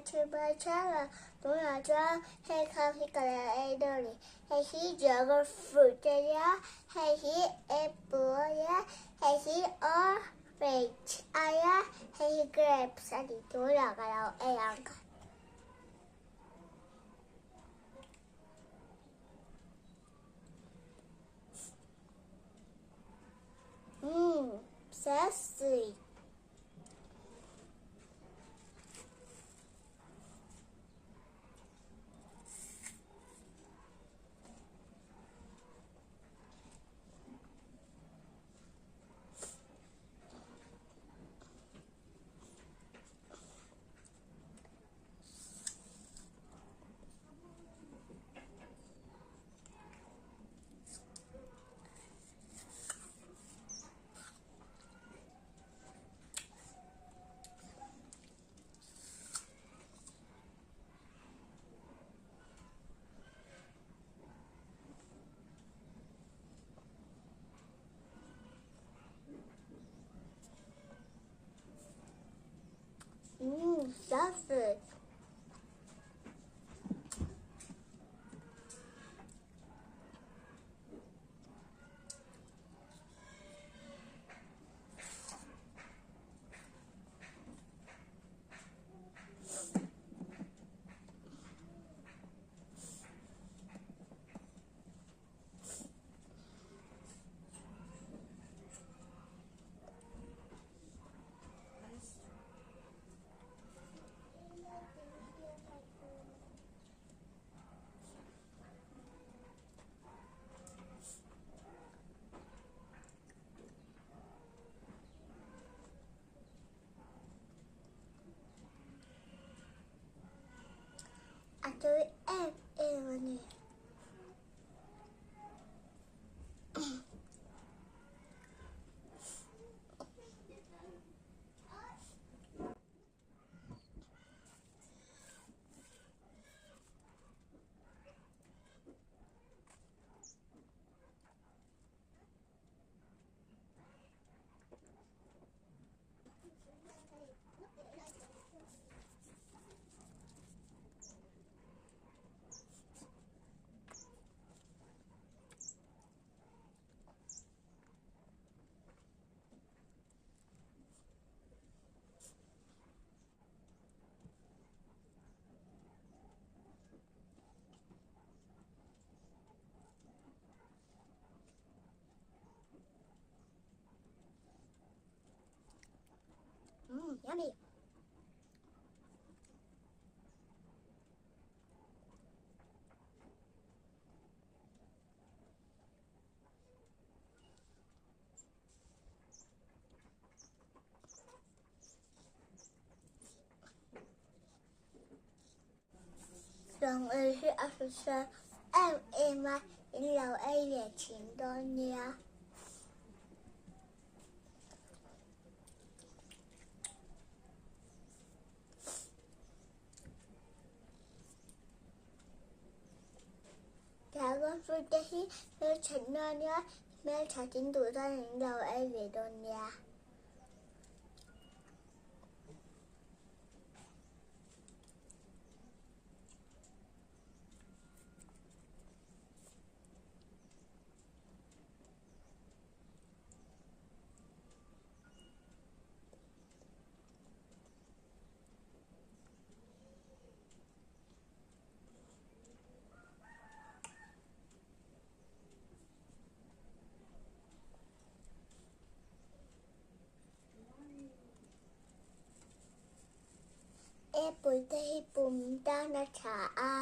YouTube channel tunah chuan hei khang hi ka lo ei dawn a ni. Hei hi dragon fruit a nia, hei hi apple a nia, hei hi orange a nia, hei hi grapes a ni tunah ka lo ei ang. Mmm, so sweet. Mmm, sausage. A tui em em a ni. Mmm, yummy. Dawng ei hi a hrisel em em a, in lo ei ve thin dawn nia. Dragon fruit te hi hmelthat na nia, hmelthat in duh chuan in lo ei ve dawn nia. Apple te hi pum tan a tha a.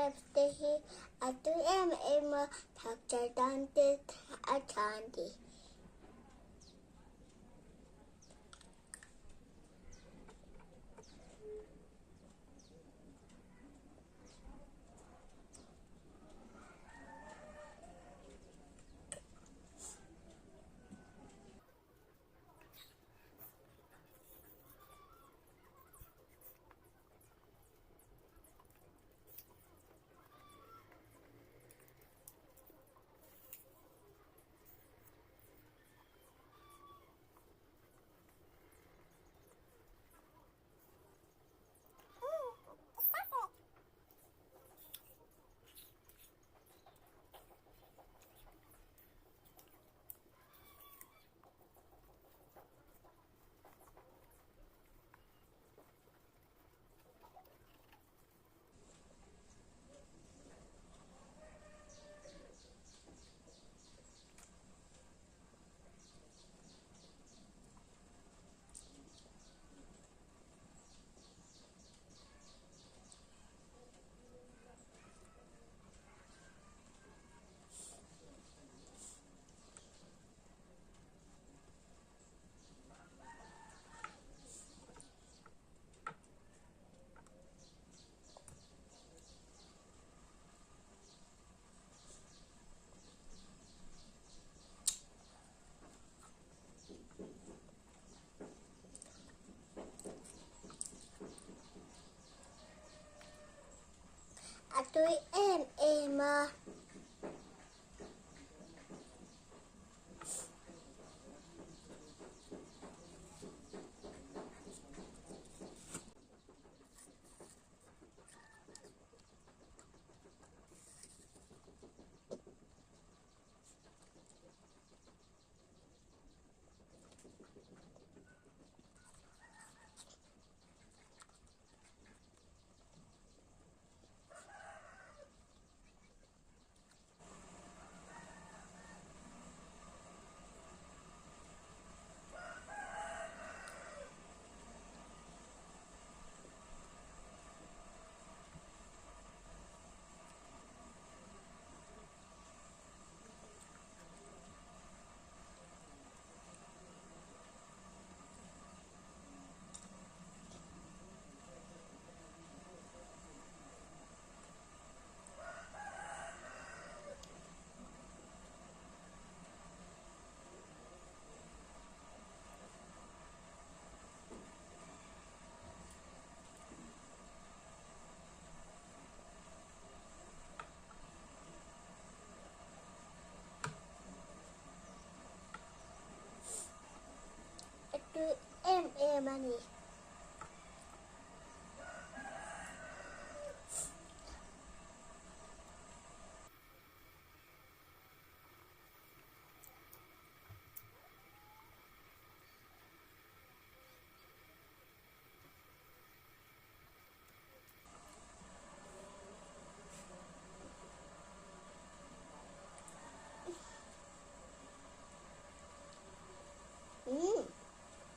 Grapes te hi a tui em em a, thakchar tan te a tha an ti. A tui em em a. A tui em em a ni. Umm,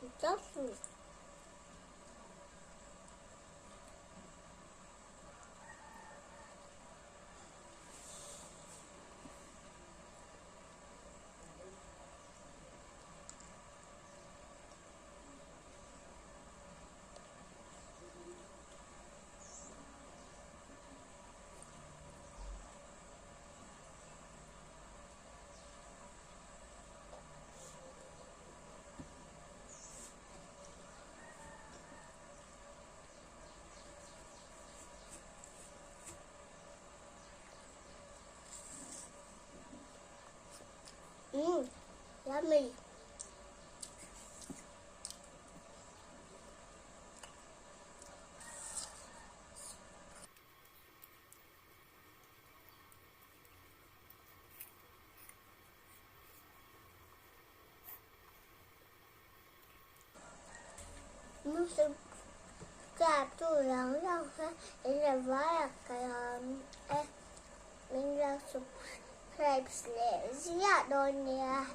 it's Yummy. Subscribe tu lang lang ha in la min lo subscribe leh ziah dawn nia.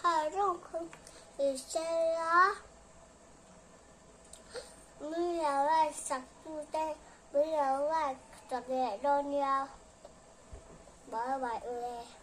Ha rawng kha i sel a. Min lo like sak tute min lo like sak leh dawn nia. Bye bye ule.